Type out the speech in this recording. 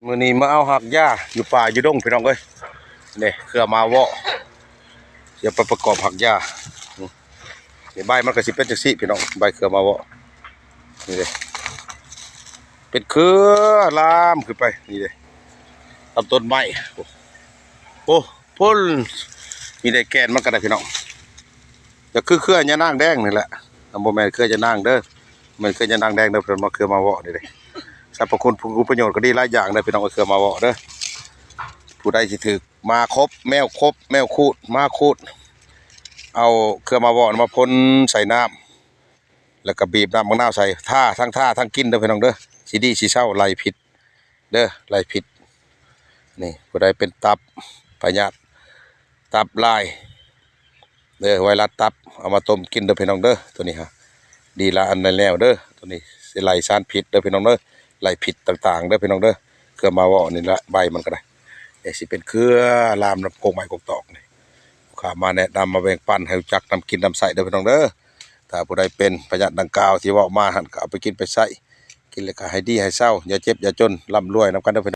ມື້ນີ້ມາເອົາຮາກຢາຢູ່ປ່າຢູ່ດົງພີ່ນ້ອງເອີຍ. ນີ້ເຄືອມາວໍ້ ຊິເອົາໄປປະກອບຮາກຢາ. ນີ້ໃບມັນກໍຊິເປັນຈັ່ງຊີ້ພີ່ນ້ອງ ໃບເຄືອມາວໍ້ ນີ້ເດ້ ເປັນເຄືອລາມຂຶ້ນໄປ ນີ້ເດ້ ຕາມຕົ້ນໄມ້. ໂອ້ ພຸ້ນ ມີແຕ່ແກ່ນມັນກໍໄດ້ພີ່ນ້ອງ. ກໍຄືເຄືອຍານາງແດງນີ້ແຫຼະ ບໍ່ແມ່ນເຄືອຍານາງເດີ ແມ່ນເຄືອຍານາງແດງເດີ. ເພິ່ນວ່າເຄືອມາວໍ້ນີ້ເດ້ ສັບພະຄຸນ ຄຸນປະໂຫຍດກໍດີຫຼາຍຢ່າງເດີພີ່ນ້ອງ ເຄືອມາວໍ້ເດີ. ຜູ້ໃດຊິຖືກ ໝາຂົບ ແມວຂົບ ແມວຂູດ ໝາຂູດ ເອົາເຄືອມາວໍ້ມາພົ່ນໃສ່ນ້ຳ ແລ້ວກໍບີບນ້ຳບັກນາວໃສ່ ທາ ທັງທາທັງກິນເດີພີ່ນ້ອງເດີ. ຊິດີຊິເຊົາ ໄລ່ພິດເດີ ໄລ່ພິດ. ນີ້ຜູ້ໃດເປັນຕັບ ພະຍາດຕັບລາຍເດີ ໄວຣັສຕັບ ເອົາມາຕົ້ມກິນເດີພີ່ນ້ອງເດີ. ໂຕນີ້ຮະ ດີຫຼາຍອັນຫຼາຍແນວເດີ ໂຕນີ້ຊິໄລ່ສານພິດເດີພີ່ນ້ອງເດີ ໄລ່ພິດຕ່າງໆເດີພີ່ນ້ອງເດີ. ເຄືອມາວໍ້ນີ້ລະ ໃບມັນກໍໄດ້ ນີ້ຊິເປັນເຄືອລາມນຳກົກໄມ້ກົກຕອກນີ້ ລູກຄ້າມາແນະນຳມາແບ່ງປັນໃຫ້ຮູ້ຈັກນຳກິນນຳໃຊ້ເດີພີ່ນ້ອງເດີ. ຖ້າຜູ້ໃດເປັນພະຍາດດັ່ງກ່າວທີ່ເວົ້າມາຫັ້ນ ກໍເອົາໄປກິນໄປໃຊ້ ກິນແລ້ວກໍໃຫ້ດີໃຫ້ເຊົາ ຢ່າເຈັບຢ່າຈົນ ລ່ຳລວຍນຳກັນເດີພີ່ນ້ອງ.